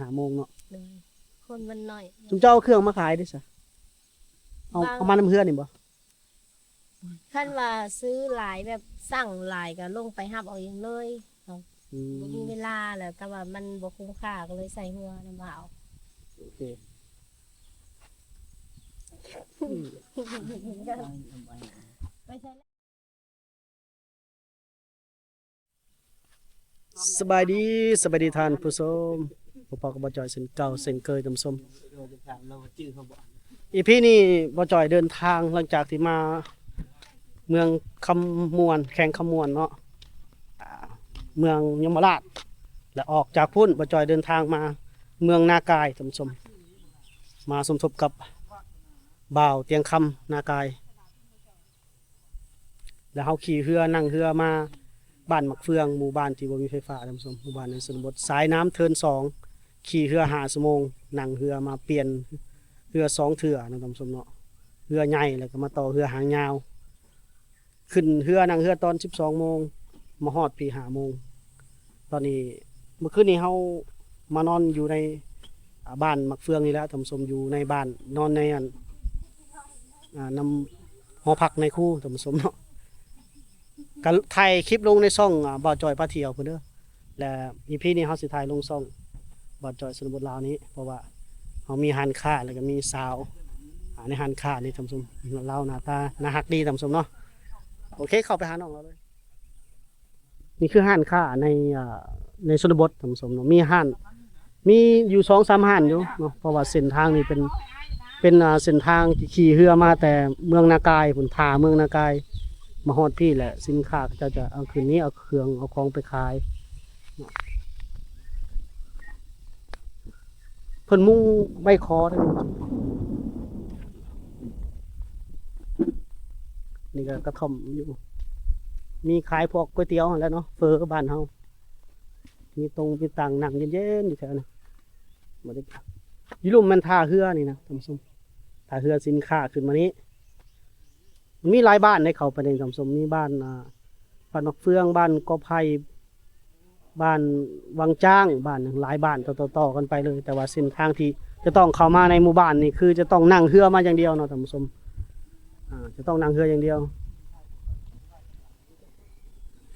ຫ້າໂມງເນາະ. ໂດຍ ຄົນມັນໜ້ອຍ. ຊຸມເຈົ້າເອົາເຄື່ອງມາຂາຍເດ້ຊະ? ເອົາ ບາງ ເອົາມານຳເຮືອນນີ້ບໍ່? ຄັນວ່າຊື້ຫຼາຍ ແບບສັ່ງຫຼາຍກໍລົງໄປຮັບເອົາເອງເລີຍ. ອືມ ບໍ່ມີເວລາ ແລ້ວກໍວ່າມັນບໍ່ຄຸ້ມຄ່າ ກໍເລີຍໃຊ້ເຮືອນຳເອົາ. ໂອເຄ. ສະບາຍດີ ສະບາຍດີທ່ານຜູ້ຊົມ, ພົບກັບບ່າວຈ່ອຍເຊັ່ນເກົ່າເຊັ່ນເຄີຍທ່ານຜູ້ຊົມ. ອີພີນີ້ບ່າວຈ່ອຍເດີນທາງ ຫຼັງຈາກທີ່ມາເມືອງຄຳມ່ວນ ແຂວງຄຳມ່ວນເນາະ ອ່າ ເມືອງຍົມມະລາດ ແລະ ອອກຈາກພຸ້ນບ່າວຈ່ອຍເດີນທາງມາເມືອງນາກາຍທ່ານຜູ້ຊົມ, ມາສົມທົບກັບບ່າວຕຽງຄຳນາກາຍ. ແລ້ວເຮົາຂີ່ເຮືອ ນັ່ງເຮືອມາບ້ານໝາກເຟືອງ ໝູ່ບ້ານທີ່ບໍ່ມີໄຟຟ້າທ່ານຜູ້ຊົມ, ໝູ່ບ້ານໃນຊົນນະບົດ ສາຍນ້ຳເທີນສອງ. ຂີ່ເຮືອຫ້າຊົ່ວໂມງ, ນັ່ງເຮືອມາປ່ຽນເຮືອສອງເທື່ອເນາະທ່ານຜູ້ຊົມເນາະ, ເຮືອໃຫຍ່ ແລ້ວກໍມາຕໍ່ເຮືອຫາງຍາວ. ຂຶ້ນເຮືອ ນັ່ງເຮືອຕອນສິບສອງໂມງ ມາຮອດພີ້ຫ້າໂມງ. ຕອນນີ້ ເມື່ອຄືນນີ້ເຮົາມານອນຢູ່ໃນ ອ່າ ບ້ານໝາກເຟືອງນີ້ແຫຼະທ່ານຜູ້ຊົມ, ຢູ່ໃນບ້ານ ນອນໃນອັນ ອ່າ ນຳຫໍພັກນາຍຄູທ່ານຜູ້ຊົມເນາະ. ກໍຖ່າຍຄລິບລົງໃນຊ່ອງ ອ່າ ບ່າວຈ່ອຍພາທ່ຽວພຸ້ນເດີ, ແລະ ອີພີນີ້ເຮົາຊິຖ່າຍລົງຊ່ອງບ່າວຈ່ອຍຊົນນະບົດລາວນີ້ ເພາະວ່າເຮົາມີຮ້ານຄ້າ ແລ້ວກໍມີສາວ ອ່າ ໃນຮ້ານຄ້ານີ້ທ່ານຜູ້ຊົມ, ລາວໜ້າຕາໜ້າຮັກດີທ່ານຜູ້ຊົມເນາະ. ໂອເຄ ເຂົ້າໄປຫານ້ອງລາວເລີຍ. ນີ້ຄືຮ້ານຄ້າໃນ ອ່າ ໃນຊົນນະບົດທ່ານຜູ້ຊົມເນາະ, ມີຮ້ານ ມີຢູ່ສອງສາມຮ້ານຢູ່ເນາະ, ເພາະວ່າເສັ້ນທາງນີ້ເປັນ ເປັນ ອ່າ ເສັ້ນທາງທີ່ຂີ່ເຮືອມາແຕ່ເມືອງນາກາຍພຸ້ນ, ທ່າເມືອງນາກາຍ ມາຮອດພີ້ແຫຼະ. ສິນຄ້າເຂົາເຈົ້າຈະເອົາຂຶ້ນນີ້ ເອົາເຄື່ອງເອົາຂອງໄປຂາຍເນາະ. ເພິ່ນມຸງໃບຂໍເດ້. ນີ້ກໍກະທ່ອມຢູ່ ມີຂາຍພວກກ໋ວຍຕຽວຫັ້ນແຫຼະເນາະ, ເຝີບ້ານເຮົາ. ມີຕົງມີຕັ່ງນັ່ງເຢັນໆ ຢູ່ແຖວນີ້. ບໍ່ໄດ້ ຢູ່ລຸ່ມແມ່ນທ່າເຮືອນີ້ນະທ່ານຜູ້ຊົມ, ທ່າເຮືອສິນຄ້າຂຶ້ນມານີ້. ມັນມີຫຼາຍບ້ານໃນເຂົ້າໄປນີ້ທ່ານຜູ້ຊົມ, ມີບ້ານ ອ່າ ບ້ານໝາກເຟືອງ, ບ້ານກໍໄຜ່, ບ້ານວັງຈ້າງ, ບ້ານຫຍັງ ຫຼາຍບ້ານຕໍ່ໆກັນໄປເລີຍ. ແຕ່ວ່າເສັ້ນທາງທີ່ຈະຕ້ອງເຂົ້າມາໃນໝູ່ບ້ານນີ້ ຄືຈະຕ້ອງນັ່ງເຮືອມາຢ່າງດຽວເນາະທ່ານຜູ້ຊົມ, ອ່າ ຈະຕ້ອງນັ່ງເຮືອຢ່າງດຽວ,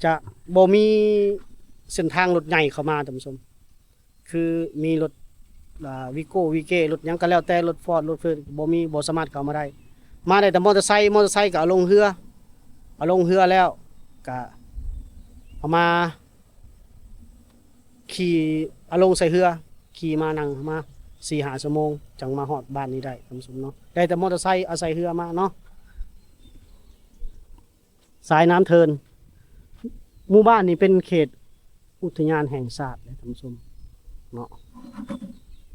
ຈະບໍ່ມີເສັ້ນທາງລົດໃຫຍ່ເຂົ້າມາທ່ານຜູ້ຊົມ. ຄືມີລົດ ອ່າ ວີໂກ້ ວີເກ້ ລົດຫຍັງກໍແລ້ວແຕ່, ລົດຟອດ ລົດເຟີດ ບໍ່ມີ ບໍ່ສາມາດເຂົ້າມາໄດ້. ມາໄດ້ແຕ່ມໍເຕີໄຊ, ມໍເຕີໄຊກໍເອົາລົງເຮືອ, ເອົາລົງເຮືອແລ້ວກໍເອົາມາຂີ່ ເອົາລົງໃສ່ເຮືອ, ຂີ່ມານັ່ງມາສີ່ຫ້າຊົ່ວໂມງ ຈັ່ງມາຮອດບ້ານນີ້ໄດ້ທ່ານຜູ້ຊົມເນາະ. ໄດ້ແຕ່ມໍເຕີໄຊ ອາໄສເຮືອມາເນາະ. ສາຍນ້ຳເທີນ ໝູ່ບ້ານນີ້ເປັນເຂດອຸທິຍານແຫ່ງຊາດເດ້ທ່ານຜູ້ຊົມເນາະ,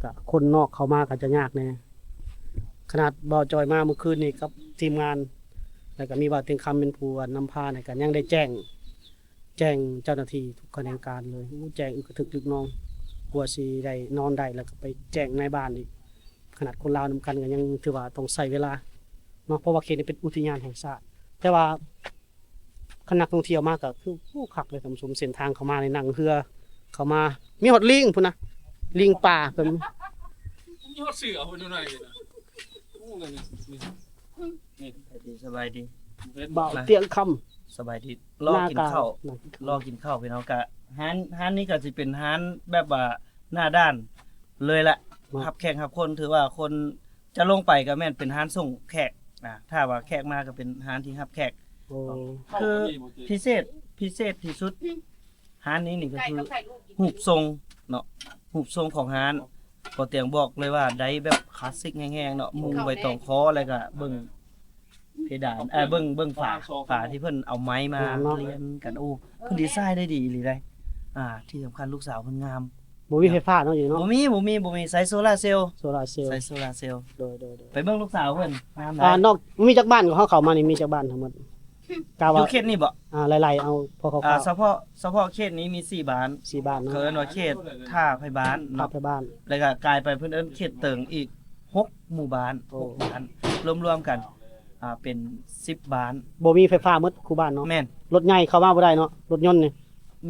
ກະຄົນນອກເຂົ້າມາກໍຈະຍາກແດ່. ຂະໜາດບ່າວຈ່ອຍມາມື້ຄືນນີ້ກັບທີມງານ ແລ້ວກໍມີບ່າວຕຽງຄຳເປັນຜູ້ນຳພານີ້ ກໍຍັງໄດ້ແຈ້ງ ແຈ້ງເຈົ້າໜ້າທີ່ທຸກຂະແໜງການເລີຍ. ໂອ້ ແຈ້ງອຶກກະທຶກລຶກໜອງ ກວ່າຊິໄດ້ນອນໄດ້ ແລ້ວກໍໄປແຈ້ງນາຍບ້ານອີກ. ຂະໜາດຄົນລາວນຳກັນກໍຍັງຖືວ່າຕ້ອງໃຊ້ເວລາເນາະ, ເພາະວ່າເຂດນີ້ເປັນອຸທິຍານແຫ່ງຊາດ. ແຕ່ວ່າຄັນນັກທ່ອງທ່ຽວມາກໍຄື ໂອ້ ຄັກເລີຍທ່ານຜູ້ຊົມ, ເສັ້ນທາງເຂົ້າມານີ້ນັ່ງເຮືອເຂົ້າມາ, ມີຮອດລີງພຸ້ນນະ, ລີງປ່າກໍມີ. ມີຮອດເສືອພຸ້ນຢູ່ໃນນີ້ນະ. ໂອ້ ນີ້ ນີ້ ນີ້ ສະບາຍດີ ສະບາຍດີ ເຫັນບໍ່? ບ່າວຕຽງຄຳ ສະບາຍດີ. ລໍກິນເຂົ້າ ໜ້າຕາ ລໍກິນເຂົ້າພີ່ນ້ອງ. ກະຮ້ານ ຮ້ານນີ້ກໍຊິເປັນຮ້ານແບບວ່າໜ້າດ່ານເລີຍແຫຼະ, ມາຮັບແຂກຮັບຄົນ. ຖືວ່າຄົນຈະລົງໄປກໍແມ່ນເປັນຮ້ານສົ່ງແຂກນະ, ຖ້າວ່າແຂກມາກໍເປັນຮ້ານທີ່ຮັບແຂກ. ໂອ້ ຄືພິເສດ ພິເສດທີ່ສຸດ ຮ້ານນີ້ນີ້ກໍຄືຮູບຊົງເນາະ, ຮູບຊົງຂອງຮ້ານ. ບໍ່ຕຽງບອກເລີຍວ່າໄດ້ແບບຄລາສສິກແຮງໆເນາະ, ມຸງໃບຕອງຄໍ ແລ້ວກໍເບິ່ງເພດານ ເອີ ເບິ່ງ ເບິ່ງຝາ ຝາທີ່ເພິ່ນເອົາໄມ້ມາ ງາມເນາະ ລຽນກັນ. ໂອ້ ເພິ່ນດີໄຊໄດ້ດີອີ່ຫຼີເດ້. ອ່າ ທີ່ສຳຄັນລູກສາວເພິ່ນງາມ. ບໍ່ມີໄຟຟ້າເນາະ ຢູ່ເນາະ? ບໍ່ມີ ບໍ່ມີ ບໍ່ມີ. ໃຊ້ໂຊລາເຊວ ໂຊລາເຊວ ໃຊ້ໂຊລາເຊວ. ໂດຍ ໂດຍ ໂດຍ. ໄປເບິ່ງລູກສາວເພິ່ນງາມຫຼາຍ. ອ່າ ນອກ ມີຈັກບ້ານຂອງເຮົາເຂົ້າມານີ້ ມີຈັກບ້ານທັງໝົດ? ກະວ່າຢູ່ເຂດນີ້ບໍ່? ອ່າ ໄລ່ໆເອົາ ພໍເຂົ້າໆ. ອ່າ ສະເພາະ ສະເພາະເຂດນີ້ມີສີ່ບ້ານ ສີ່ບ້ານເນາະ. ເຂົາເອີ້ນວ່າເຂດທ່າໄພບ້ານເນາະ ທ່າໄພບ້ານ. ແລ້ວກະກາຍໄປເພິ່ນເອີ້ນເຂດເຕີງອີກຫົກໝູ່ບ້ານ ໂອ້ ຫົກບ້ານ ລວມໆກັນ ອ່າ ເປັນສິບບ້ານ. ບໍ່ມີໄຟຟ້າໝົດຄູ່ບ້ານເນາະ? ແມ່ນ. ລົດໃຫຍ່ເຂົ້າມາບໍ່ໄດ້ເນາະ ລົດຍົນນີ້?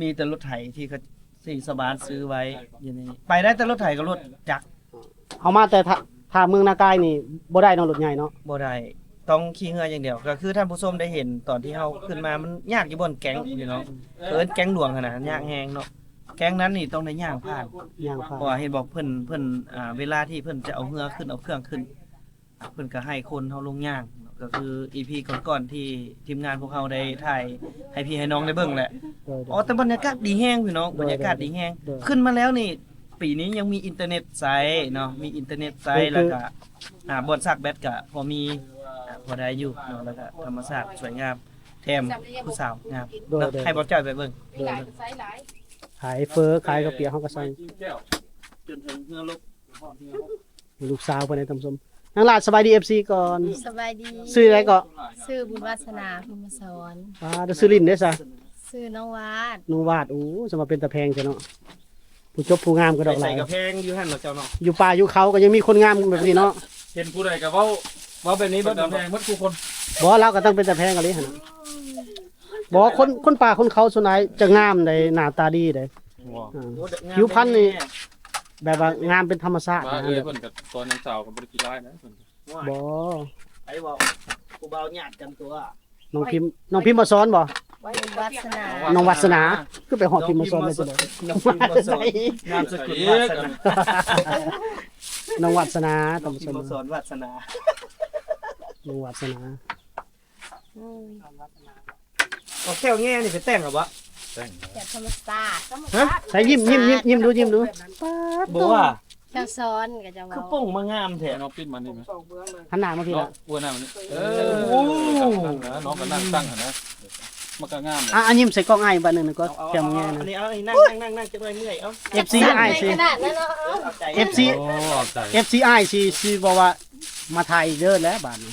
ມີແຕ່ລົດໄຖທີ່ເຂົາ ທີ່ຊາວບ້ານຊື້ໄວ້ຢູ່ນີ້ ໄປໄດ້ແຕ່ລົດໄຖກັບລົດຈັກ. ເຮົາມາແຕ່ທ່າ ທ່າເມືອງນາກາຍນີ້ບໍ່ໄດ້ເນາະ ລົດໃຫຍ່ເນາະ? ບໍ່ໄດ້ ຕ້ອງຂີ່ເຮືອຢ່າງດຽວ. ກໍຄືທ່ານຜູ້ຊົມໄດ້ເຫັນຕອນທີ່ເຮົາຂຶ້ນມາ ມັນຍາກຢູ່ບ່ອນແກ້ງນີ້ເນາະ ເອີ້ນແກ້ງຫຼວງຫັ້ນນະ ຍາກແຮງເນາະ. ແກ້ງນັ້ນນີ້ຕ້ອງໄດ້ຍ່າງຜ່ານ ຍ່າງຜ່ານ ເພາະວ່າເຫັນບອກເພິ່ນ ເພິ່ນ ອ່າ ເວລາທີ່ເພິ່ນຈະເອົາເຮືອຂຶ້ນ ເອົາເຄື່ອງຂຶ້ນ ເພິ່ນກໍໃຫ້ຄົນເຮົາລົງຍ່າງເນາະ. ກໍຄືອີພີກ່ອນໆ ທີ່ທີມງານພວກເຮົາໄດ້ຖ່າຍໃຫ້ພີ່ໃຫ້ນ້ອງໄດ້ເບິ່ງແຫຼະ. ໂດຍໆ ອໍ ແຕ່ບັນຍາກາດດີແຮງພີ່ນ້ອງ ໂດຍໆ ບັນຍາກາດດີແຮງ. ໂດຍ ຂຶ້ນມາແລ້ວນີ້ ປີນີ້ຍັງມີອິນເຕີເນັດໃຊ້ເນາະ ມີອິນເຕີເນັດໃຊ້ ໂດຍ ແລ້ວກໍ ອ່າ ບ່ອນຊາກແບັດກໍພໍມີ ອ່າ ພໍໄດ້ຢູ່ເນາະ ແລ້ວກໍທຳມະຊາດສວຍງາມ ແຖມຜູ້ສາວງາມ ໂດຍໆ ເນາະ. ໃຫ້ບ່າວຈ້ອຍໄປເບິ່ງ ໂດຍໆ ຂາຍເຝີ ຂາຍເຂົ້າປຽກ ເຮົາກໍສັ່ງ ຈົນເຖິງເຮືອລົບ ລູກສາວເພິ່ນໃຫ້ທ່ານຜູ້ຊົມ. ນາງຫຼ້າ ສະບາຍດີ ເອັຟຊີ ກ່ອນ. ສະບາຍດີ. ຊື່ໃດເກາະ? ຊື່ບຸນວາດສະໜາ ພູມມະສອນ. ອ່າ ແລ້ວຊື່ຫຼິ້ນເດ້ຊະ? ຊື່ນ້ອງວາດ. ນ້ອງວາດ. ໂອ້ ສະມາເປັນຕາແພງແທ້ເນາະ ຜູ້ຈົບຜູ້ງາມກະດອກຫຼາຍ. ໃສ່ກະແພງຢູ່ຫັ້ນເນາະເຈົ້າເນາະ. ຢູ່ປ່າຢູ່ເຂົາກໍຍັງມີຄົນງາມແບບນີ້ເນາະ. ເຫັນຜູ້ໃດກໍເວົ້າ ເວົ້າແບບນີ້ເບິດ ຕາແພງເບິດຜູ້ຄົນ. ບໍ່ ລາວກໍຕ້ອງເປັນຕາແພງອີ່ຫຼີຫັ້ນນະ. ບໍ່ ຄົນ ຄົນປ່າຄົນເຂົາສ່ວນຫຼາຍຈະງາມໃດ໋ ໜ້າຕາດີໃດ໋. ອ່າ ຜິວພັນນີ້ແບບວ່າງາມເປັນທຳມະຊາດນະ. ເອີຍ ເພິ່ນກໍຕອນຍັງສາວກໍບໍ່ໄດ້ຂີ້ຮ້າຍນະເພິ່ນ. ບໍ່ ໃຜເວົ້າ ຜູ້ບ່າວຍາດກັນຕົວະ. ນ້ອງພິມ ນ້ອງພິມມາສອນບໍ່? ວາດສະໜາ. ນ້ອງວາດສະໜາ ຄືໄປຮອດພິມມາສອນໄດ້ຈັ່ງໃດ? ນ້ອງວາດສະໜາ ນາມສະກຸນວາດສະໜາ. ນ້ອງວາດສະໜາ ທ່ານຜູ້ຊົມ ວາດສະໜາ ນ້ອງວາດສະໜາ. ອືມ ເອົາແກ້ວແງ່ນີ້ໄປແຕ່ງເອົາບໍ່? ແຕ່ງ ແບບທຳມະຊາດ. ຮະ? ໃສ່ຍິ້ມ ຍິ້ມ ຍິ້ມ ຍິ້ມດູ ຍິ້ມດູ. ປາດ ບໍ່ວ່າ ເຈົ້າສອນກໍຈະ ຄື ເວົ້າ ປົ່ງມາງາມແທ້. ນ້ອງປິດມານີ້ ຫັນໜ້າມາພີ້ລະ. ເອີ ໜ້າມານີ້ ເອີ ໂອ້ ນ້ອງກໍນັ່ງຕັ້ງຫັ້ນນະ ມັນກໍງາມ. ອ່ະ ຍິ້ມໃສ່ກ້ອງອ້າຍບາດໜຶ່ງກ່ອນ ແກ້ວແງ່ນະ. ອັນນີ້ ເອົາ ນັ່ງ ນັ່ງ ນັ່ງ ຈັກໜ້ອຍເມື່ອຍ. ເອົາ ເອັຟຊີອ້າຍຊິ ເອັຟຊີ ເອົາໃຈ ເອັຟຊີອ້າຍຊິ ຊິເວົ້າວ່າ ມາຖ່າຍເດີແລ້ວບາດນີ້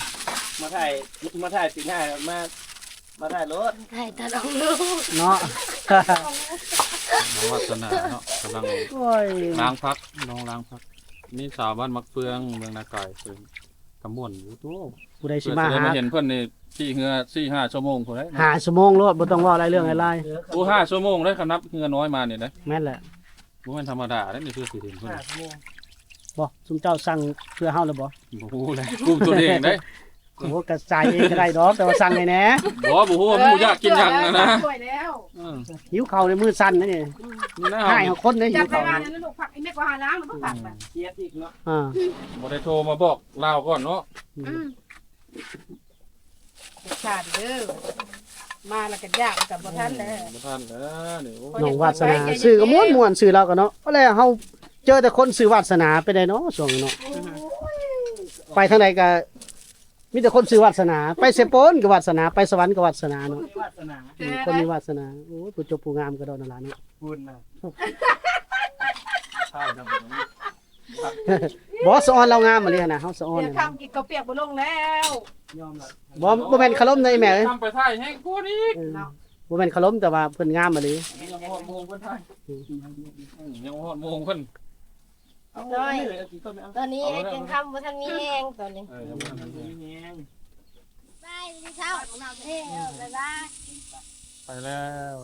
ມາຖ່າຍ ມາຖ່າຍປີໜ້າ ມາ ມາຖ່າຍໂລດ ຖ່າຍຕາດອອກລູກເນາະ. ນ້ອງວາດສະໜາເນາະ ກຳລັງ ໂອ້ຍ ລ້າງຜັກ ນ້ອງລ້າງຜັກ. ມີສາວບ້ານໝາກເຟືອງ ເມືອງນາກາຍ ເຊິ່ງກະມ່ວນຢູ່. ໂອ້ ຜູ້ໃດຊິມາຫາ ມາເຫັນເພິ່ນນີ້ ຂີ່ເຮືອສີ່ຫ້າຊົ່ວໂມງພຸ້ນເດ້. ຫ້າຊົ່ວໂມງໂລດ ບໍ່ຕ້ອງເວົ້າຫຼາຍເລື່ອງຫຼາຍລາຍ. ໂອ້ ຫ້າຊົ່ວໂມງເດ້ ຄັນນັບເຮືອນ້ອຍມານີ້ເດ້. ແມ່ນແຫຼະ ບໍ່ແມ່ນທຳມະດາເດ້ນີ້ ເພື່ອຊິເຫັນເພິ່ນ. ຫ້າຊົ່ວໂມງ. ບໍ່ ຊຸມເຈົ້າສັ່ງເພື່ອເຮົາແລ້ວບໍ່? ບໍ່ຮູ້ແຫຼະ ກຸມຕົວເອງເດ້. ໂອ້ ກະຈ່າຍເອງກໍໄດ້ດອກ ແຕ່ວ່າສັ່ງໃຫ້ແນ່. ບໍ່ ບໍ່ຮູ້ວ່າໝູຢາກກິນຫຍັງຫັ້ນນະ. ຫິວເຂົ້າໃນມືສັ່ນນະນີ້. ອືມ ນີ້ນະ ຮ້າຍເຮົາຄົນເດ້ ຫິວເຂົ້າ. ຈັບໄປວ່ານັ້ນລູກ ຜັກອີແມ່ກໍຫາລ້າງ ບໍ່ຜັກ ອືມ ບາດ ເສຍອີກເນາະ. ອ່າ ບໍ່ໄດ້ໂທມາບອກລາວກ່ອນເນາະ. ອືມ ອືມ ສາດເດີ ມາແລ້ວກໍຢາກ ກໍບໍ່ທັນແລ້ວ ບໍ່ທັນແລ້ວນີ້. ໂອ້ ນ້ອງວາດສະໜາ ຊື່ກໍມ່ວນໆ ຊື່ລາວກໍເນາະ. ເອົາແລ້ວ ເຮົາເຈີແຕ່ຄົນຊື່ວາດສະໜາ ເປັນໃດເນາະຊ່ວງນີ້ເນາະ. ໂອ້ຍ ໄປທາງໃດກໍມີແຕ່ຄົນຊື່ວາດສະໜາ ໄປເຊໂປນກໍວາດສະໜາ ໄປສະຫວັນກໍວາດສະໜາເນາະ. ຄົນມີວາດສະໜາ ເອີ ຄົນມີວາດສະໜາ. ໂອ້ຍ ຜູ້ຈົບຜູ້ງາມກໍດອກນັ້ນລະເນາະ. ບຸນນະ ບໍ່ ສະອອນລາວງາມອີ່ຫຼີຫັ້ນນະ ເຮົາສະອອນ. ດຽວຄ່ຳກິນເຂົ້າປຽກບໍ່ລົງແລ້ວ ຍອມລະ. ບໍ່ ບໍ່ແມ່ນຄາລົມເດ້ແມ່ເອີຍ ນຳໄປຖ່າຍແຮງກວ່ານີ້ເນາະ. ບໍ່ແມ່ນຄາລົມ ແຕ່ວ່າເພິ່ນງາມອີ່ຫຼີ. ຍັງຮອດໂມງເພິ່ນຖ່າຍ ອືມ ຍັງຮອດໂມງເພິ່ນ. ນ້ອຍ ຕອນນີ້ໄອ້ແກງຄຳບໍ່ທັນມີແຮງຕອນນີ້. ເອີ ຍັງບໍ່ທັນມີແຮງ. ບາຍດີເຊົ້າ ເອີ ບາຍບາຍ. ໄປແລ້ວ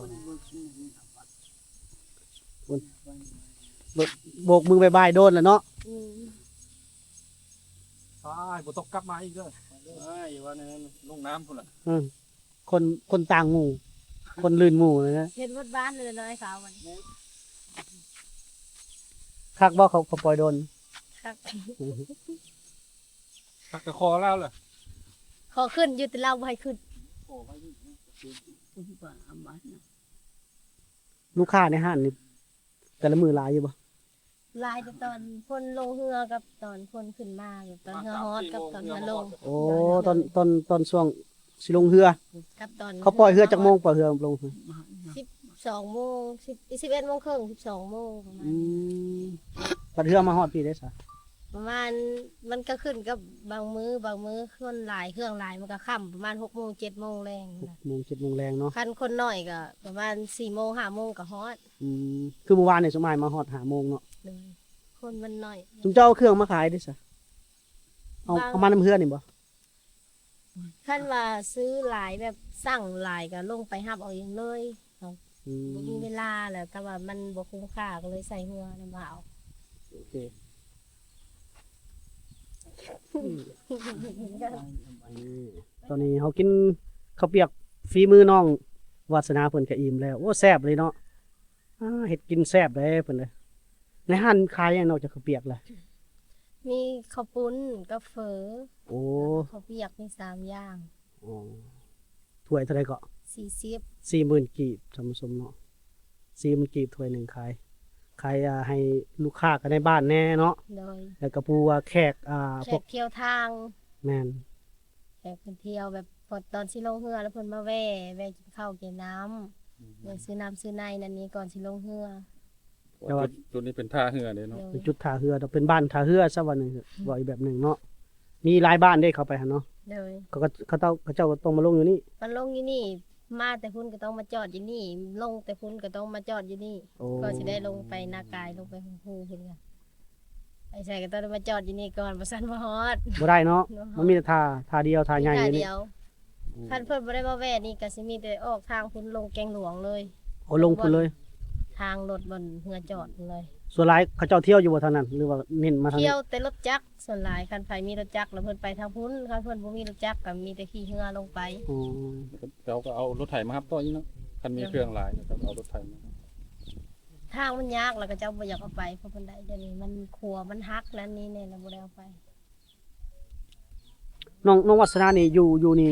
ໂບກ ໂບກມືບາຍບາຍໂດນແລ້ວເນາະ. ອືມ ໄປ ບໍ່ຕ້ອງກັບມາອີກເດີ. ເອີ ຢ່າວ່າແນວນັ້ນ ລົງນ້ຳພຸ້ນລະ. ອືມ ຄົນ ຄົນຕ່າງໝູ່ ຄົນອື່ນໝູ່ນະ. ເຮັດໝົດບ້ານເລີຍເນາະ ໄອ້ຂາວມັນ. ຄັກບໍ່ ເຂົາ ເຂົາປ່ອຍໂດນ? ຄັກ ຄັກກໍຂໍລາວລະ ຂໍຂຶ້ນຢູ່ ແຕ່ລາວບໍ່ໃຫ້ຂຶ້ນ. ລູກຄ້າໃນຮ້ານນີ້ ແຕ່ລະມື້ຫຼາຍຢູ່ບໍ່? ຫຼາຍແຕ່ຕອນຄົນລົງເຮືອກັບຕອນຄົນຂຶ້ນມາ ແບບຕອນເຮືອຮອດກັບຕອນເຮືອລົງ. ໂອ້ ຕອນ ຕອນ ຕອນຊ່ວງຊິລົງເຮືອ ກັບຕອນ ເຂົາປ່ອຍເຮືອຈັກໂມງ? ປ່ອຍເຮືອລົງ ສິບສອງໂມງ ສິບ ສິບເອັດໂມງເຄິ່ງ ສິບສອງໂມງປະມານ. ອືມ ບັດເຮືອມາຮອດພີ້ເດ້ຊະ? ປະມານ ມັນກໍຂຶ້ນກັບບາງມື້ ບາງມື້ຄົນຫຼາຍ ເຄື່ອງຫຼາຍ ມັນກໍຄ່ຳ ປະມານຫົກໂມງ ເຈັດໂມງແລງ. ຫົກໂມງ ເຈັດໂມງແລງເນາະ. ຄັນຄົນໜ້ອຍກໍປະມານສີ່ໂມງ ຫ້າໂມງກໍຮອດ. ອືມ ຄືມື້ວານນີ້ ສົມໝາຍມາຮອດຫ້າໂມງເນາະ. ໂດຍ ຄົນມັນໜ້ອຍ. ຊຸມເຈົ້າເອົາເຄື່ອງມາຂາຍເດ້ຊະ? ເອົາ ບາງ ເອົາມານຳເຮືອນີ້ບໍ່? ຄັນວ່າຊື້ຫຼາຍ ແບບສັ່ງຫຼາຍກໍລົງໄປຮັບເອົາເອງເລີຍ. ເຮົາ ອືມ ບໍ່ມີເວລາ ແລ້ວກໍວ່າມັນບໍ່ຄຸ້ມຄ່າ ກໍເລີຍໃຊ້ເຮືອນຳເອົາ. ໂອເຄ ອືມ ຕອນນີ້ເຮົາກິນເຂົ້າປຽກຝີມືນ້ອງວາດສະໜາເພິ່ນກໍອີ່ມແລ້ວ. ໂອ້ ແຊບເລີຍເນາະ. ອ່າ ເຮັດກິນແຊບເດ້ເພິ່ນເດ້. ໃນຮ້ານຂາຍຫຍັງນອກຈາກເຂົ້າປຽກລະ? ມີເຂົ້າປຸ້ນກັບເຝີ. ໂອ້ ເຂົ້າປຽກມີສາມຢ່າງ. ອໍ ຖ້ວຍເທົ່າໃດເກາະ? ສີ່ສິບ ສີ່ໝື່ນກີບ ທ່ານຜູ້ຊົມເນາະ. ສີ່ໝື່ນກີບຖ້ວຍໜຶ່ງຂາຍ ຂາຍ ອ່າ ໃຫ້ລູກຄ້າກັບໃນບ້ານແດ່ເນາະ. ໂດຍ ແລ້ວກໍຜູ້ວ່າແຂກ ອ່າ ແຂກພວກທ່ຽວທາງ. ແມ່ນ ແຂກເພິ່ນທ່ຽວແບບ ພໍຕອນຊິລົງເຮືອແລ້ວເພິ່ນມາແວ່ ແວ່ກິນເຂົ້າກິນນ້ຳ ອືມ ແວ່ຊື້ນ້ຳຊື້ໃນນັ້ນນີ້ກ່ອນຊິລົງເຮືອ. ແຕ່ວ່າຈຸດ ຈຸດນີ້ເປັນທ່າເຮືອເດ້ເນາະ. ໂດຍ ເປັນຈຸດທ່າເຮືອ ເປັນບ້ານທ່າເຮືອຊະວ່າໜຶ່ງ ເວົ້າອີກແບບໜຶ່ງເນາະ. ມີຫຼາຍບ້ານເດ້ເຂົ້າໄປຫັ້ນເນາະ. ໂດຍ ເຂົາກໍ ເຂົາເຈົ້າ ເຂົາເຈົ້າກໍຕ້ອງມາລົງຢູ່ນີ້. ມາລົງຢູ່ນີ້ ມາແຕ່ພຸ້ນກໍຕ້ອງມາຈອດຢູ່ນີ້ ລົງແຕ່ພຸ້ນກໍຕ້ອງມາຈອດຢູ່ນີ້. ໂອ້ ກໍຊິໄດ້ລົງໄປນາກາຍ ລົງໄປຫຸງພູພຸ້ນກະ ໄປໃສກໍຕ້ອງໄດ້ມາຈອດຢູ່ນີ້ກ່ອນ ບໍ່ຊັ້ນບໍ່ຮອດ. ບໍ່ໄດ້ເນາະ. ບໍ່ຮອດ ມັນມີແຕ່ທ່າ ທ່າດຽວ ທ່າໃຫຍ່ ມີທ່າດຽວ. ອືມ ຄັນເພິ່ນບໍ່ໄດ້ມາແວ່ນີ້ ກໍຊິມີແຕ່ອອກທາງພຸ້ນ ລົງແກງຫຼວງເລີຍ. ໂອ້ ລົງພຸ້ນເລີຍ ທາງລົດບ່ອນເຮືອຈອດພຸ້ນເລີຍ. ສ່ວນຫຼາຍເຂົາເຈົ້າທ່ຽວຢູ່ບໍ່ທາງນັ້ນ ຫຼືວ່າເນັ້ນມາທາງນີ້? ທ່ຽວແຕ່ລົດຈັກ. ສ່ວນຫຼາຍຄັນໃຜມີລົດຈັກແລ້ວເພິ່ນໄປທາງພຸ້ນ ຄັນເພິ່ນບໍ່ມີລົດຈັກກໍມີແຕ່ຂີ່ເຮືອລົງໄປ. ອໍ ເຂົາກໍເອົາລົດໄຖມາຮັບຕໍ່ອີກເນາະ. ຄັນມີເຄື່ອງຫຼາຍເຂົາກໍເອົາລົດໄຖມາ. ທາງມັນຍາກ ແລ້ວເຂົາເຈົ້າບໍ່ຢາກເອົາໄປ ເພາະປານໃດ ດຽວນີ້ມັນຂົວມັນຫັກນັ້ນນີ້ແນ່ ແລ້ວບໍ່ໄດ້ເອົາໄປ. ນ້ອງ ນ້ອງວັດສະນານີ້ຢູ່ ຢູ່ນີ້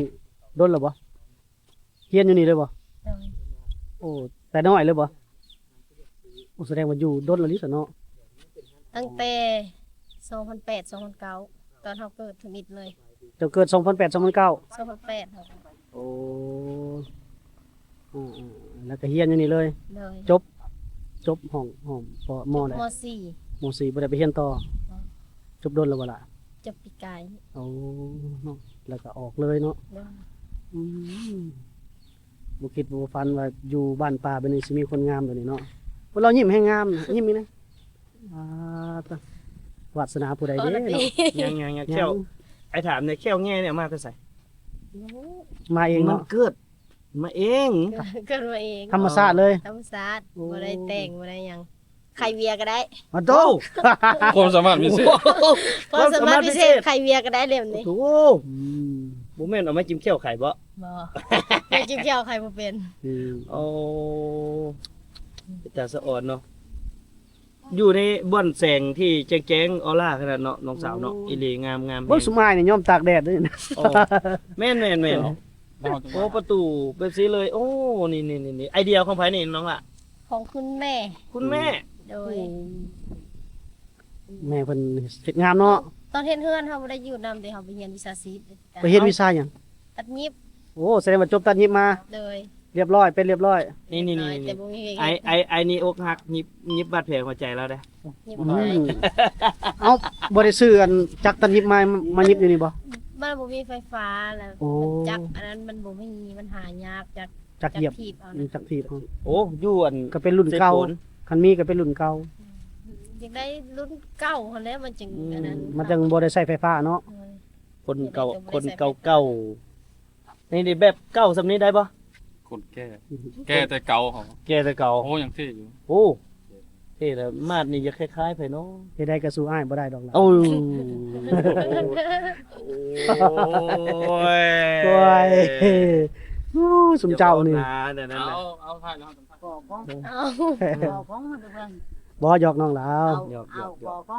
ດົນແລ້ວບໍ່? ຮຽນຢູ່ນີ້ເລີຍບໍ່? ໂດຍ. ໂອ້ ແຕ່ນ້ອຍເລີຍບໍ່? ໂອ້ ສະແດງວ່າຢູ່ດົນແລ້ວນີ້ຊະເນາະ. ຕັ້ງແຕ່ສອງພັນແປດ ສອງພັນເກົ້າ ຕອນເຮົາເກີດທຳອິດເລີຍ. ເຈົ້າເກີດສອງພັນແປດ ສອງພັນເກົ້າ? ສອງພັນແປດ. ໂອ້ ອືມໆ ແລ້ວກໍຮຽນຢູ່ນີ້ເລີຍ? ໂດຍ. ຈົບ ຈົບຫ້ອງ ຫ້ອງ ປ ມໍໃດ? ມໍສີ່. ມໍສີ່ ບໍ່ໄດ້ໄປຮຽນຕໍ່? ບໍ່. ຈົບດົນແລ້ວບໍ່ລະ? ຈົບປີກາຍ. ໂອ້ ເນາະ ແລ້ວກໍອອກເລີຍເນາະ. ໂດຍ. ອືມ ບໍ່ຄິດບໍ່ຝັນວ່າຢູ່ບ້ານປ່າແບບນີ້ຊິມີຄົນງາມແບບນີ້ເນາະ. ໂອ້ ລາວຍິ້ມແຮງງາມ ຍິ້ມອີກນະ. ອ່າ ຕະ ວາດສະໜາຜູ້ໃດເດ້ເນາະ. ຍັງ ຍັງ ຍັງ ແຂ້ວ ອ້າຍຖາມແດ່ ແຂ້ວແງ່ນີ້ມາແຕ່ໃສ? ມາເອງເນາະ. ມັນເກີດມາເອງ. ເກີດມາເອງ. ທຳມະຊາດເລີຍ. ທຳມະຊາດ. ໂອ້ ບໍ່ໄດ້ແຕ່ງ ບໍ່ໄດ້ຫຍັງ. ໄຂ່ເບຍກໍໄດ້. ໂອ້ ຄວາມສາມາດພິເສດ. ຄວາມສາມາດພິເສດ ຄວາມສາມາດພິເສດ ໄຂ່ເບຍກໍໄດ້ເຫຼັ້ມນີ້. ໂອ້ ອືມ ບໍ່ແມ່ນເອົາມາຈິ້ມແຂ້ວໄຂ່ບໍ? ບໍ່ ແມ່ຈິ້ມແຂ້ວໄຂ່ບໍ່ເປັນ. ອືມ ໂອ້ ເປັນຕາສະອອນເນາະ. ຢູ່ໃນບ່ອນແສງທີ່ແຈ້ງໆ ອໍລາຂະໜາດເນາະ ນ້ອງສາວເນາະ. ໂອ້ ອີ່ຫຼີ ງາມໆ. ເບິ່ງສຸມອ້າຍນີ້ຍອມຕາກແດດເດ້. ໂອ້ ແມ່ນໆໆ. ໂອ້ ປະຕູແບບຊີ້ເລີຍ. ໂອ້ ນີ້ໆໆ ໄອເດຍຂອງໃຜນີ້ນ້ອງລະ? ຂອງຄຸນແມ່. ຄຸນແມ່. ໂດຍ. ໂອ້ ແມ່ເພິ່ນເຮັດງາມເນາະ. ຕອນເຮັດເຮືອນເຮົາບໍ່ໄດ້ຢູ່ນຳເດ້ ເຮົາໄປຮຽນວິຊາຊີບ. ໄປຮຽນວິຊາຫຍັງ? ຕັດຫຍິບ. ໂອ້ ສະແດງວ່າຈົບຕັດຫຍິບມາ. ໂດຍ. ລຽບຮ້ອຍ ເປັນລຽບຮ້ອຍ. ນີ້ໆ ລຽບຮ້ອຍ ແຕ່ບໍ່ມີວຽກເຮັດ. ໄອ ໄອ ໄອນີ້ອົກຫັກ ຫຍິບ ຫຍິບບາດແຜຫົວໃຈລາວໄດ້. ຫຍິບ. ອືມ ເອົ້າ ບໍ່ໄດ້ຊື້ອັນຈັກຕັດຫຍິບມາ ມາຫຍິບຢູ່ນີ້ບໍ່? ມັນບໍ່ມີໄຟຟ້າແລ້ວ. ໂອ້ ຈັກອັນນັ້ນມັນບໍ່ມີ ມັນຫາຍາກ. ຈັກ ຈັກຫຽບ ຈັກຖີບເອົາ. ອືມ ຈັກຖີບເອົາ. ໂອ້ ຢູ່ອັນ ກໍເປັນລຸ້ນເກົ່າ. ຄັນມີກໍເປັນລຸ້ນເກົ່າ. ອືມ ຢາກໄດ້ລຸ້ນເກົ່າຫັ້ນແຫຼະ ມັນຈຶ່ງ ອືມ ອັນນັ້ນ ມັນຈັ່ງບໍ່ໄດ້ໃຊ້ໄຟຟ້າເນາະ. ເອີ ຄົນເກົ່າ ຄົນເກົ່າໆ ນີ້ ນີ້ແບບເກົ່າສ່ຳນີ້ໄດ້ບໍ່? ຄົນແກ່ ແກ່ແຕ່ເກົ່າເຂົາ ແກ່ແຕ່ເກົ່າ. ໂອ້ ຍັງເທ່ຢູ່. ໂອ້ ເທ່ແລ້ວ. ມາດນີ້ຢາກຄ້າຍໆໃຜເນາະ? ເຮັດໃດກໍສູ້ອ້າຍບໍ່ໄດ້ດອກລະ. ໂອ້ຍ ໂອ້ຍ ໂອ້ຍ ຊຸມເຈົ້ານີ້. ເອົາ ເອົາ ຖ່າຍແລ້ວ ບໍ່ ຢອກນ້ອງລາວ. ເອົາ ຢອກ ຢອກ ຢອກ.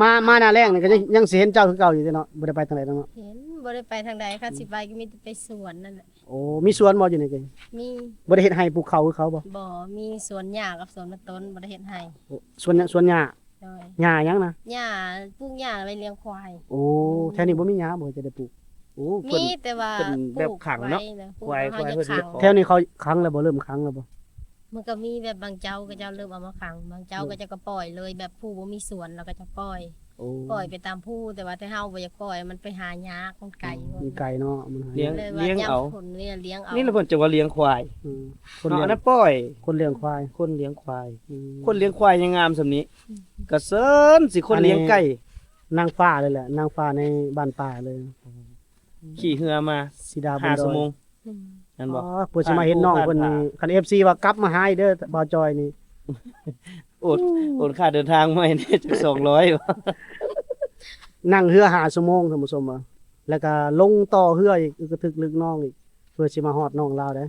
ມາ ມາໜ້າແລ້ງນີ້ກໍຍັງ ຍັງຊິເຫັນເຈົ້າຄືເກົ່າຢູ່ເດເນາະ. ບໍ່ໄດ້ໄປທາງໃດດອກເນາະ. ເຫັນ ບໍ່ໄດ້ໄປທາງໃດ. ຄັນຊິໄປກໍມີແຕ່ໄປສວນນັ້ນແຫຼະ. ໂອ້ ມີສວນບໍ່ຢູ່ນີ້? ກໍມີ. ບໍ່ໄດ້ເຮັດໄຮ່ປູກເຂົ້າຄືເຂົາບໍ່? ບໍ່ ມີສວນຫຍ້າກັບສວນມັນຕົ້ນ ບໍ່ໄດ້ເຮັດໄຮ່. ໂອ້ ສວນຫຍ້າ ສວນຫຍ້າ. ໂດຍ. ຫຍ້າຫຍັງນະ? ຫຍ້າ ປູກຫຍ້າໄວ້ລ້ຽງຄວາຍ. ໂອ້ ອືມ ແຖວນີ້ບໍ່ມີຫຍ້າບໍ່ ຈະໄດ້ປູກ? ໂອ້ ມີ ແຕ່ວ່າເພິ່ນແບບຂັງເນາະ ປູກໄວ້ ຄວາຍ ຄວາຍເພິ່ນ. ແຖວນີ້ເຂົາຂັງແລ້ວບໍ່? ເລີ່ມຂັງແລ້ວບໍ່? ມັນກໍມີແບບບາງເຈົ້າ ເຂົາເຈົ້າເລີ່ມເອົາມາຂັງ ບາງເຈົ້າ ເອີ ເຂົາເຈົ້າກໍປ່ອຍເລີຍ ແບບຜູ້ບໍ່ມີສວນ ແລ້ວເຂົາເຈົ້າປ່ອຍ. ໂອ້ ປ່ອຍໄປຕາມພູ ແຕ່ວ່າແຕ່ເຮົາບໍ່ຢາກປ່ອຍ ມັນໄປຫາຍາກ ມັນໄກ. ອືມ ມັນໄກເນາະ ມັນຫາຍາກ. ລ້ຽງ ລ້ຽງເອົາ ນີ້ແຫຼະເພິ່ນຈັ່ງວ່າລ້ຽງຄວາຍ. ອືມ ຄົນລ້ຽງ ອັນນັ້ນປ່ອຍ ຄົນລ້ຽງຄວາຍ ຄົນລ້ຽງຄວາຍ. ອືມ ຄົນລ້ຽງຄວາຍຍັງງາມສ່ຳນີ້ ອືມ ກະເຊີນຊິຄົນລ້ຽງໄກ່. ອັນນີ້ນາງຟ້າເລີຍແຫຼະ ນາງຟ້າໃນບ້ານປ່າເລີຍ. ອືມ ຂີ່ເຮືອມາ ສີດາບົນດອຍ ຫ້າຊົ່ວໂມງ. ອືມ ນັ້ນບໍ່? ອໍ ເພື່ອຊິມາເຫັນນ້ອງເພິ່ນນີ້ ຄັນເອັຟຊີວ່າກັບມາຫາອີກເດີ ບ່າວຈອຍນີ້ ໂອນ ໂອນຄ່າເດີນທາງໃໝ່ແດ່ຈັກສອງຮ້ອຍ ນັ່ງເຮືອຫ້າຊົ່ວໂມງ ທ່ານຜູ້ຊົມ ແລ້ວກໍລົງຕໍ່ເຮືອອີກ ອຶກກະທຶກລຶກໜອງອີກ ເພື່ອຊິມາຮອດນ້ອງລາວເດ້.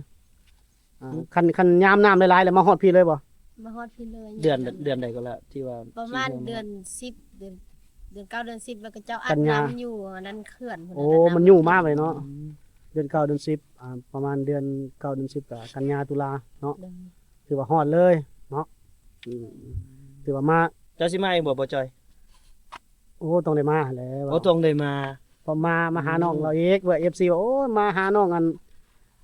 ອ່າ ຄັນ ຄັນຍາມນ້ຳຫຼາຍໆ ແລ້ວມາຮອດພີ້ເລີຍບໍ່? ມາຮອດພີ້ເລີຍ. ເດືອນ ເດືອນໃດກໍລະ ທີ່ວ່າ ປະມານເດືອນສິບ ເດືອນ ເດືອນເກົ້າ ເດືອນສິບ ແລ້ວກໍເຈົ້າອັດນ້ຳຢູ່ອັນນັ້ນເຂື່ອນພຸ້ນ. ໂອ້ ມັນຫຍຸ້ງມາເລີຍເນາະ. ເດືອນເກົ້າ ເດືອນສິບ ອ່າ ປະມານເດືອນເກົ້າ ເດືອນສິບ ກໍກັນຍາ ຕຸລາເນາະ. ຖືວ່າຮອດເລີຍເນາະ. ອືມ ຖືວ່າມາ. ເຈົ້າຊິມາອີກບໍ່ ບໍ່ຈ່ອຍ? ໂອ້ ຕ້ອງໄດ້ມາແລ້ວ. ໂອ້ ຕ້ອງໄດ້ມາ. ເພາະມາ ມາຫານ້ອງລາວອີກ ວ່າເອັຟຊີວ່າ ໂອ້ຍ ມາຫານ້ອງອັນ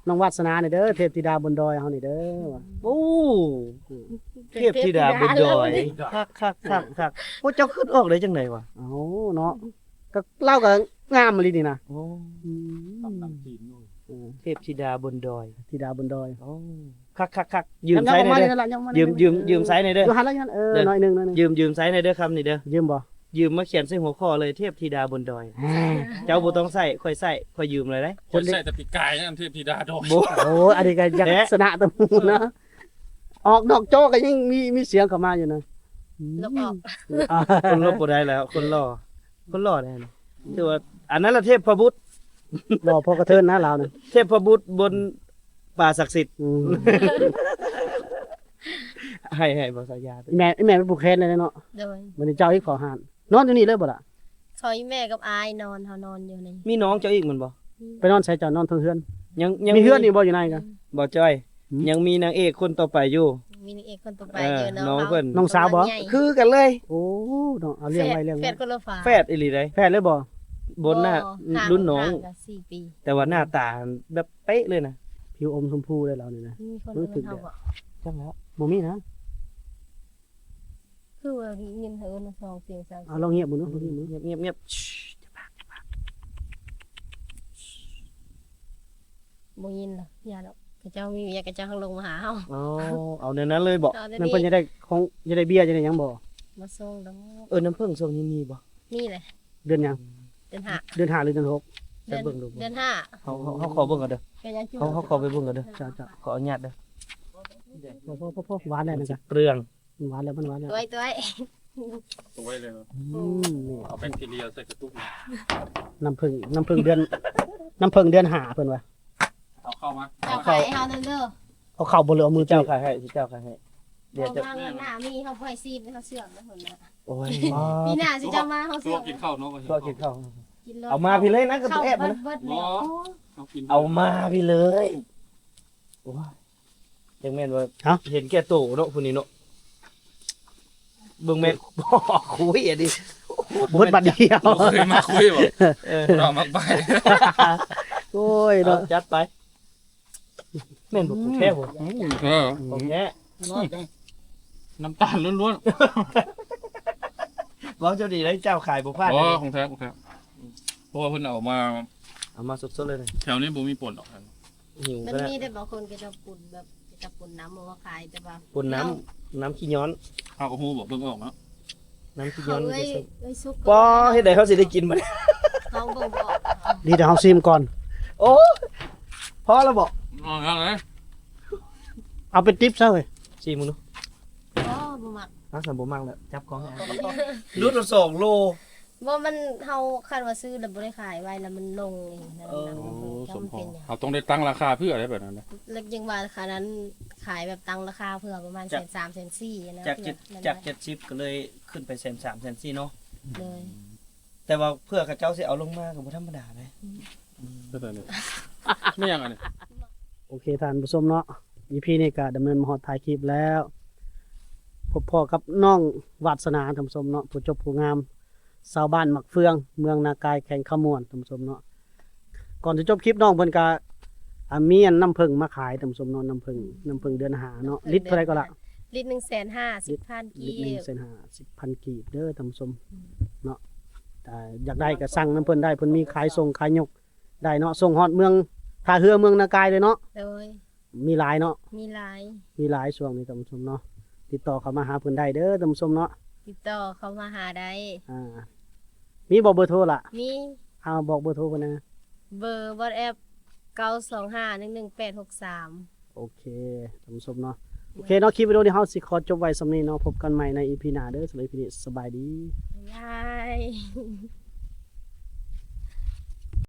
ນ້ອງວາດສະໜານີ້ເດີ ເທບທິດາບົນດອຍເຮົານີ້ເດີ. ໂອ້ ເທບທິດາບົນດອຍ ຄັກໆໆໆ. ໂອ້ ເຈົ້າຄິດອອກໄດ້ຈັ່ງໃດວະ? ເອົ້າເນາະ ກໍລາວກໍງາມອີ່ຫຼີນີ້ນະ. ໂອ້ ອືມ ເທບທິດາບົນດອຍ ທິດາບົນດອຍ. ໂອ້ ຄັກໆໆ ຢືມໃຊ້ແດ່ເດີ ຢືມ ຢືມໃຊ້ແດ່ເດີ. ຢູ່ຫັ້ນລະ ເອີ ໜ້ອຍໜຶ່ງ ໜ້ອຍໜຶ່ງ. ຢືມ ຢືມໃຊ້ແດ່ເດີ ຄຳນີ້ເດີ. ຢືມບໍ່? ຢືມມາຂຽນໃສ່ຫົວຂໍ້ເລີຍ ເທບທິດາບົນດອຍ. ເຈົ້າບໍ່ຕ້ອງໃຊ້ ຂ້ອຍໃຊ້ ຂ້ອຍຢືມເລີຍເດ້. ຂ້ອຍໃຊ້ແຕ່ປີກາຍນັ້ນ ເທບທິດາດອຍ. ໂອ້ ອັນນີ້ກໍຢາກຊະນະຕະໝູນະ. ອອກນອກຈໍກໍຍັງມີ ມີສຽງເຂົ້າມາຢູ່ນະ. ລົບອອກ. ຄົນລົບບໍ່ໄດ້ແລ້ວ ຄົນຫຼໍ່ ຄົນຫຼໍ່ແດ່. ຖືວ່າອັນນັ້ນລະເທບພະບຸດ ຫຼໍ່ພໍກະເທີນນະລາວນະ. ເທບພະບຸດບົນ ປາສັກສິດ. ອືມ ໃຫ້ ໃຫ້ບໍ່ສາຍາ. ອີແມ່ ອີແມ່ເປັນຜູ້ແຂນແລ້ວເນາະ. ໂດຍ. ບັດນີ້ເຈົ້າອີກເຝົ້າຮ້ານ ນອນຢູ່ນີ້ເລີຍບໍ່ລະ? ເຂົາອີແມ່ກັບອ້າຍນອນ ເຮົານອນຢູ່ນີ້. ມີນ້ອງເຈົ້າອີກແມ່ນບໍ່? ອືມ ໄປນອນໃສເຈົ້າ? ນອນເທິງເຮືອນ. ຍັງ ຍັງມີເຮືອນຢູ່ບໍ່ ຢູ່ໃນກະ? ອືມ ບໍ່ຈ້ອຍ. ອືມ ຍັງມີນາງເອກຄົນຕໍ່ໄປຢູ່. ມີນາງເອກຄົນຕໍ່ໄປຢູ່ ເອີ ນ້ອງເພິ່ນ ນ້ອງສາວບໍ່? ຄືກັນເລີຍ. ໂອ້ ເນາະ ເອົາລ້ຽງໄວ້ ລ້ຽງໄວ້. ແຝດຄົນລະຝາ. ແຝດອີ່ຫຼີໃດ໋. ແຝດເລີຍບໍ່? ບໍ່ນະ ລຸ້ນນ້ອງ ຫ່າງກັນສີ່ປີ ແຕ່ວ່າໜ້າຕາແບບເປະເລີຍນະ. ຜິວອົມຊົມພູເລີຍລາວນີ້ນະ. ມີຄົນເອີ້ນເຮົາບໍ່? ຈັກແລ້ວ ບໍ່ມີນະ. ຄືວ່າຍິນເຂົາເອີ້ນສອງສຽງສາມສຽງ. ເອົາ ລອງງຽບເບິ່ງດູ ງຽບໆ. ບໍ່ຍິນດອກ ຢ່າດອກ ເຂົາເຈົ້າມີວຽກ ເຂົາເຈົ້າເພິ່ງລົງມາຫາເຮົາ. ອໍ ເອົາແນວນັ້ນເລີຍບໍ? ເອົາແນວນີ້. ນັ້ນເພິ່ນຢາກໄດ້ຂອງ ຢາກໄດ້ເບຍ ຢາກໄດ້ຫຍັງບໍ? ມາສົ່ງດອກ. ເອີ ນ້ຳເຜິ້ງຊ່ວງນີ້ມີບໍ? ມີແຫຼະ. ເດືອນຫຍັງ? ເດືອນຫ້າ. ເດືອນຫ້າ ຫຼື ເດືອນຫົກ? ເດືອນ ໃສ່ເບິ່ງດູ. ເດືອນຫ້າ. ເຮົາ ເຮົາ ເຮົາຂໍເບິ່ງກ່ອນເດີ. ເຮົາ ເຮົາຂໍໄປເບິ່ງກ່ອນເດີ. ເຈົ້າ ເຈົ້າ ຂໍອະນຸຍາດເດີ. ພໍ ພໍ ພໍ ພໍ ຫວານແລ້ວນະ. ເປືອງ. ມັນຫວານແລ້ວ ມັນຫວານແລ້ວ. ຕວຍ ຕວຍ ຕວຍເລີຍ. ອືມ ນີ້ ເອົາແບັກທີເລີຍໃສ່ກະຕຸກ. ນ້ຳເຜິ້ງ ນ້ຳເຜິ້ງເດືອນ ນ້ຳເຜິ້ງເດືອນຫ້າເພິ່ນວ່າ. ເອົາເຂົ້າມາ ເຈົ້າຂາຍໃຫ້ເຮົາແດ່ເດີ. ເອົາເຂົ້າບໍ່ ຫຼືເອົາມືຕີ? ເຈົ້າຂາຍໃຫ້ ເຈົ້າຂາຍໃຫ້. ດຽວເຈົ້າ ເອົາມາ ເງິນໜ້າມີ ເຮົາບໍ່ໃຫ້ຊີບ ເຮົາເຊື່ອມແລ້ວພຸ້ນນະ. ໂອ້ຍ ປີໜ້າຊິເຈົ້າມາ ເຮົາເຊື່ອມ. ກິນເຂົ້າເນາະ ກິນເຂົ້າ ກິນເຂົ້າ. ກິນເລີຍ. ເອົາມາພີ້ເລີຍນະ ກະຕຸກແອບຫັ້ນນະ. ບໍ່ ເອົາມາພີ້ເລີຍ. ໂອ້ຍ ຈັ່ງແມ່ນວ່າ ຮະ ເຫັນແກ່ໂຕເນາະ ຜູ້ນີ້ເນາະ. ເບິ່ງແມ່ນ ຄຸຍອັນນີ້ ເບິດບັດດຽວ. ບໍ່ເຄີຍມາຄຸຍບໍ່? ເອີ ບໍ່ມັກບາຍ. ໂອ້ຍເນາະ ເອົາ ຈັດໄປ. ແມ່ນບໍ່? ຂອງແທ້ບໍ່? ອືມ ຂອງແທ້. ອືມ ຂອງແທ້. ນ້ຳຕານລ້ວນໆ. ເວົ້າເຈົ້າດີໄດ໋ ເຈົ້າຂາຍບໍ່ພາດ. ບໍ່ ຂອງແທ້ ຂອງແທ້. ເພາະວ່າເພິ່ນເອົາມາ ເອົາມາສົດໆເລີຍນະ. ແຖວນີ້ບໍ່ມີປົ່ນດອກ. ຫິວ ມັນກໍໄດ້. ມີແຕ່ບາງຄົນເຂົາເຈົ້າປຸ້ນແບບ ເຂົາເຈົ້າປຸ້ນນ້ຳມາຂາຍ ແຕ່ວ່າ ປຸ້ນນ້ຳ ເຮົາ ນ້ຳຂີ້ຍ້ອນ. ເຮົາກໍຮູ້ບໍ່ ເບິ່ງອອກເນາະ. ນ້ຳຂີ້ຍ້ອນ. ເຮົາເອີຍ ເອີຍ ສຸກ ປ້ອ ເຮັດໃດເຮົາຊິໄດ້ກິນບັດນີ້? ເຮົາເບິ່ງບໍ່ອອກ. ດີແຕ່ເຮົາຊີມກ່ອນ. ໂອ້ ພໍແລ້ວບໍ່? ເອົາເລີຍ ເອົາເປັນຕິບຊະເວີຍ. ຊີມເບິ່ງດູ. ບໍ່ ບໍ່ມັກ. ອາ ຊັ້ນບໍ່ມັກແລ້ວ ຈັບຂອງໃຫ້. ຫຼຸດລະສອງໂລ. ບໍ່ ມັນ ເຮົາ ຄັນວ່າຊື້ແລ້ວບໍ່ໄດ້ຂາຍໄວ້ ແລ້ວມັນລົງເອງນະ. ເອີ ນ້ຳມັນລົງ. ເຮົາຕ້ອງໄດ້ຕັ້ງລາຄາເພື່ອໄດ້ແບບນັ້ນນະ. ແລ້ວຈັ່ງວ່າ ຄັນນັ້ນຂາຍແບບຕັ້ງລາຄາເພື່ອປະມານແສນສາມ ແສນສີ່ນະ. ຈາກ ຈາກເຈັດສິບກໍເລີຍຂຶ້ນໄປແສນສາມ ແສນສີ່ເນາະ. ໂດຍ. ແຕ່ວ່າເພື່ອເຂົາເຈົ້າຊິເອົາລົງມາກໍບໍ່ທຳມະດາເດ້. ອືມ ອືມ ແມ່ນຫຍັງອັນນີ້? ໂອເຄ ທ່ານຜູ້ຊົມເນາະ ອີພີນີ້ກໍດຳເນີນມາຮອດທ້າຍຄລິບແລ້ວ. ພົບພໍ້ກັບນ້ອງວາດສະໜາ ທ່ານຜູ້ຊົມເນາະ ຜູ້ຈົບຜູ້ງາມ ຊາວບ້ານໝາກເຟືອງ ເມືອງນາກາຍ ແຂວງຄຳມ່ວນ ທ່ານຜູ້ຊົມເນາະ. ກ່ອນຈະຈົບຄລິບ ນ້ອງເພິ່ນກະ ອ່າ ມີອັນນ້ຳເຜິ້ງມາຂາຍ ທ່ານຜູ້ຊົມເນາະ. ນ້ຳເຜິ້ງ ອືມ ນ້ຳເຜິ້ງເດືອນຫ້າເນາະ. ລິດເທົ່າໃດກໍລະ? ລິດໜຶ່ງແສນຫ້າ ສິບພັນກີບ. ລິດໜຶ່ງແສນຫ້າ ສິບພັນກີບເດີ ທ່ານຜູ້ຊົມເນາະ. ຖ້າຢາກໄດ້ກໍສັ່ງນຳເພິ່ນໄດ້ ເພິ່ນມີຂາຍສົ່ງຂາຍຍົກໄດ້ເນາະ. ສົ່ງຮອດເມືອງ ທ່າເຮືອ ເມືອງນາກາຍເລີຍເນາະ. ໂດຍ. ມີຫຼາຍເນາະ. ມີຫຼາຍ ມີຫຼາຍຊ່ວງນີ້ ທ່ານຜູ້ຊົມເນາະ. ຕິດຕໍ່ເຂົ້າມາຫາເພິ່ນໄດ້ເດີ ທ່ານຜູ້ຊົມເນາະ. ຕິດຕໍ່ເຂົ້າມາຫາໄດ້. ອ່າ ມີບໍ່ເບີໂທລະ? ມີ. ເອົາ ບອກເບີໂທເພິ່ນແດ່. ເບີວັອດແອັບ ເກົ້າສອງຫ້າ ໜຶ່ງໜຶ່ງແປດ ຫົກສາມ ໂອເຄ ທ່ານຜູ້ຊົມເນາະ ໂອເຄເນາະ ຄລິບວິດີໂອນີ້ເຮົາຊິຂໍຈົບໄວ້ສ່ຳນີ້ເນາະ ພົບກັນໃໝ່ໃນອີພີໜ້າເດີ ສຳລັບອີພີນີ້ ສະບາຍດີ ບາຍບາຍ.